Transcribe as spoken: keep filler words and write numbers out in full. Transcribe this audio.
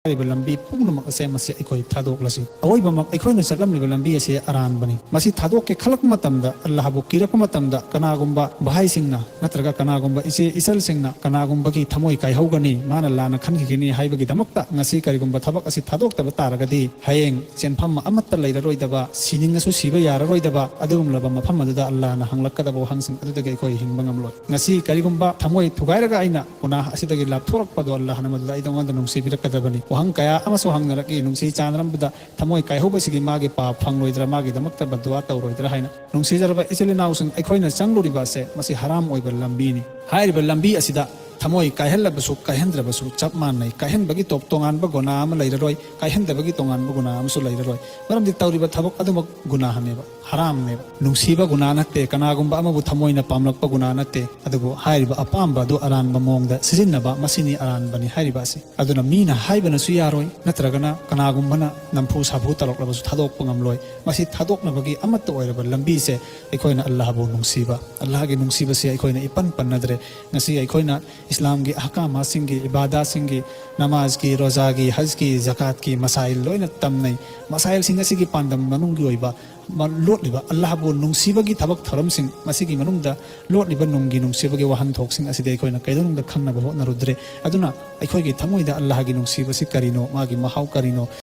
ꯍꯥꯏꯔꯤꯕ ꯂꯝꯕꯤ ꯄꯨꯝꯅꯃꯛ ꯑꯁꯦ ꯃꯁꯤ ꯑꯩꯈꯣꯏ ꯊꯥꯗꯣꯛꯂꯁꯤ꯫ ꯑꯑꯣꯏꯕꯃꯛ ꯑꯩꯈꯣꯏꯅ ꯆꯠꯂꯝꯂꯤꯕ ꯂꯝꯕꯤ ꯑꯁꯤ ꯑꯔꯥꯟꯕꯅꯤ꯫ ꯃꯁꯤ ꯊꯥꯗꯣꯛꯀꯦ ꯈꯜꯂꯛꯄ ꯃꯇꯝꯗ, ꯑꯜꯂꯥꯍꯕꯨ ꯀꯤꯔꯛꯄ ꯃꯇꯝꯗ, ꯀꯅꯥꯒꯨꯝꯕ ꯚꯥꯏꯁꯤꯡꯅ ꯅꯠꯇ꯭ꯔꯒ ꯀꯅꯥꯒꯨꯝꯕ ꯏꯆꯦ ꯏꯆꯜꯁꯤꯡꯅ ꯀꯅꯥꯒꯨꯝꯕꯒꯤ ꯊꯃꯣꯏ ꯀꯥꯏꯍꯧꯒꯅꯤ, ꯃꯥꯅ ꯂꯥꯟꯅ ꯈꯟꯈꯤꯒꯅꯤ ꯍꯥꯏꯕꯒꯤꯗꯃꯛꯇ ꯉꯁꯤ ꯀꯔꯤꯒꯨꯝꯕ ꯊꯕꯛ ꯑꯁꯤ ꯊꯥꯗꯣꯛꯇꯕ ꯇꯥꯔꯒꯗꯤ, ꯍꯌꯦꯡ ꯆꯦꯟꯐꯝ ꯑꯃꯠꯇ ꯂꯩꯔꯔꯣꯏꯗꯕ, ꯁꯤꯅꯤꯡꯉꯁꯨ ꯁꯤꯕ ꯌꯥꯔꯔꯣꯏꯗꯕ ꯑꯗꯨꯒꯨꯝꯂꯕ ꯃꯐꯝ ꯑꯗꯨꯗ ꯑꯜꯂꯥꯍꯅ ꯍꯪꯂꯛꯀꯗꯕ ꯋꯥꯍꯪꯁꯤꯡ ꯑꯗꯨꯗꯒꯤ ꯑꯩꯈꯣꯏ ꯍꯤꯡꯕ ꯉꯝꯂꯣꯏ꯫ ꯉꯁꯤ ꯀꯔꯤꯒꯨꯝꯕ ꯊꯃꯣꯏ ꯊꯨꯒꯥꯏꯔꯒ ꯑꯩꯅ ꯒꯨꯅꯥꯍ ꯑꯁꯤꯗꯒꯤ ꯂꯥꯞꯊꯣꯔꯛꯄꯗꯣ ꯑꯜꯂꯥꯍꯅ ꯃꯗꯨꯗ ꯑꯩꯉꯣꯟꯗ ꯅꯨꯡꯁꯤꯕꯤꯔꯛꯀꯗꯕꯅꯤ꯫ ꯋꯥꯍꯪ ꯀꯌꯥ ꯑꯃꯁꯨ ꯍꯪꯅꯔꯛꯏ, ꯅꯨꯡꯁꯤ ꯆꯥꯟꯅꯔꯝꯕꯗ ꯊꯃꯣꯏ ꯀꯥꯏꯍꯧꯕꯁꯤꯒꯤ ꯃꯥꯒꯤ ꯄꯥꯞ ꯐꯪꯂꯣꯏꯗ꯭ꯔꯥ, ꯃꯥꯒꯤꯗꯃꯛꯇ ꯕꯗꯗꯨꯋꯥ ꯇꯧꯔꯣꯏꯗ꯭ꯔꯥ ꯍꯥꯏꯅ꯫ ꯅꯨꯡꯁꯤꯖꯔꯕ ꯏꯆꯤꯜ ꯏꯅꯥꯎꯁꯤꯡ, ꯑꯩꯈꯣꯏꯅ ꯆꯪꯂꯨꯔꯤꯕ ꯑꯁꯦ ꯃꯁꯤ ꯍꯔꯥꯝ ꯑꯣꯏꯕ ꯂꯝꯕꯤꯅꯤ꯫ ꯍꯥꯏꯔꯤꯕ ꯂꯝꯕꯤ ꯑꯁꯤꯗ ꯊꯃꯣꯏ ꯀꯥꯏꯍꯜꯂꯕꯁꯨ ꯀꯥꯏꯍꯟꯗ꯭ꯔꯕꯁꯨ ꯆꯞ ꯃꯥꯟꯅꯩ꯫ ꯀꯥꯏꯍꯟꯕꯒꯤ ꯇꯣꯞ ꯇꯣꯉꯥꯟꯕ ꯒꯨꯅꯥ ꯑꯃ ꯂꯩꯔꯔꯣꯏ, ꯀꯥꯏꯍꯟꯗꯕꯒꯤ ꯇꯣꯉꯥꯟꯕ ꯒꯨꯅꯥ ꯑꯃꯁꯨ ꯂꯩꯔꯔꯣꯏ꯫ ꯃꯔꯝꯗꯤ ꯇꯧꯔꯤꯕ ꯊꯕꯛ ꯑꯗꯨꯃꯛ ꯒꯨꯅꯥꯍꯅꯦꯕ, ꯍꯔꯥꯝꯅꯦꯕ꯫ ꯅꯨꯡꯁꯤꯕ ꯒꯨꯅꯥ ꯅꯠꯇꯦ, ꯀꯅꯥꯒꯨꯝꯕ ꯑꯃꯕꯨ ꯊꯃꯣꯏꯅ ꯄꯥꯝꯂꯛꯄ ꯒꯨꯅꯥ ꯅꯠꯇꯦ꯫ ꯑꯗꯨꯕꯨ ꯍꯥꯏꯔꯤꯕ ꯑꯄꯥꯝꯕ ꯑꯗꯨ ꯑꯔꯥꯟꯕ ꯃꯑꯣꯡꯗ ꯁꯤꯖꯤꯟꯅꯕ, ꯃꯁꯤꯅꯤ ꯑꯔꯥꯟꯕꯅꯤ ꯍꯥꯏꯔꯤꯕ ꯑꯁꯤ꯫ ꯑꯗꯨꯅ ꯃꯤꯅ ꯍꯥꯏꯕꯅꯁꯨ ꯌꯥꯔꯣꯏ, ꯅꯠꯇ꯭ꯔꯒꯅ ꯀꯅꯥꯒꯨꯝꯕꯅ ꯅꯝꯐꯨ ꯁꯥꯐꯨ ꯇꯧꯔꯛꯂꯕꯁꯨ ꯊꯥꯗꯣꯛꯄ ꯉꯝꯂꯣꯏ꯫ ꯃꯁꯤ ꯊꯥꯗꯣꯛꯅꯕꯒꯤ ꯑꯃꯠꯇ ꯑꯣꯏꯔꯕ ꯂꯝꯕꯤꯁꯦ ꯑꯩꯈꯣꯏꯅ ꯑꯜꯂꯥꯍꯕꯨ ꯅꯨꯡꯁꯤꯕ꯫ ꯑꯜꯂꯥꯍꯒꯤ ꯅꯨꯡꯁꯤꯕꯁꯦ ꯑꯩꯈꯣꯏꯅ ꯏꯄꯟ ꯄꯟꯅꯗ꯭ꯔꯦ꯫ ꯉꯁꯤ ꯑꯩꯈꯣꯏꯅ ꯏꯁꯂꯥꯝꯒꯤ ꯑꯍꯀꯥꯃꯥꯁꯤꯡꯒꯤ, ꯏꯕꯥꯗꯥꯁꯤꯡꯒꯤ, ꯅꯃꯥꯖꯀꯤ, ꯔꯣꯖꯥꯒꯤ, ꯍꯖꯀꯤ, ꯖꯀꯥꯠꯀꯤ ꯃꯁꯥꯏꯜ ꯂꯣꯏꯅ ꯇꯝꯅꯩ꯫ ꯃꯁꯥꯏꯜꯁꯤꯡ ꯑꯁꯤꯒꯤ ꯄꯥꯟꯗꯝ ꯃꯅꯨꯡꯒꯤ ꯑꯣꯏꯕ ꯃ-, ꯂꯣꯠꯂꯤꯕ ꯑꯜꯂꯥꯍꯕꯨ ꯅꯨꯡꯁꯤꯕꯒꯤ ꯊꯕꯛ ꯊꯧꯔꯝꯁꯤꯡ, ꯃꯁꯤꯒꯤ ꯃꯅꯨꯡꯗ ꯂꯣꯠꯂꯤꯕ ꯅꯨꯡꯒꯤ ꯅꯨꯡꯁꯤꯕꯒꯤ ꯋꯥꯍꯟꯊꯣꯛꯁꯤꯡ ꯑꯁꯤꯗꯤ ꯑꯩꯈꯣꯏꯅ ꯀꯩꯗꯧꯅꯨꯡꯗ ꯈꯪꯅꯕ ꯍꯣꯠꯅꯔꯨꯗ꯭ꯔꯦ꯫ ꯑꯗꯨꯅ ꯑꯩꯈꯣꯏꯒꯤ ꯊꯃꯣꯏꯗ ꯑꯜꯂꯥꯍꯒꯤ ꯅꯨꯡꯁꯤꯕꯁꯤ ꯀꯔꯤꯅꯣ, ꯃꯥꯒꯤ ꯃꯍꯥꯎ ꯀꯔꯤꯅꯣ,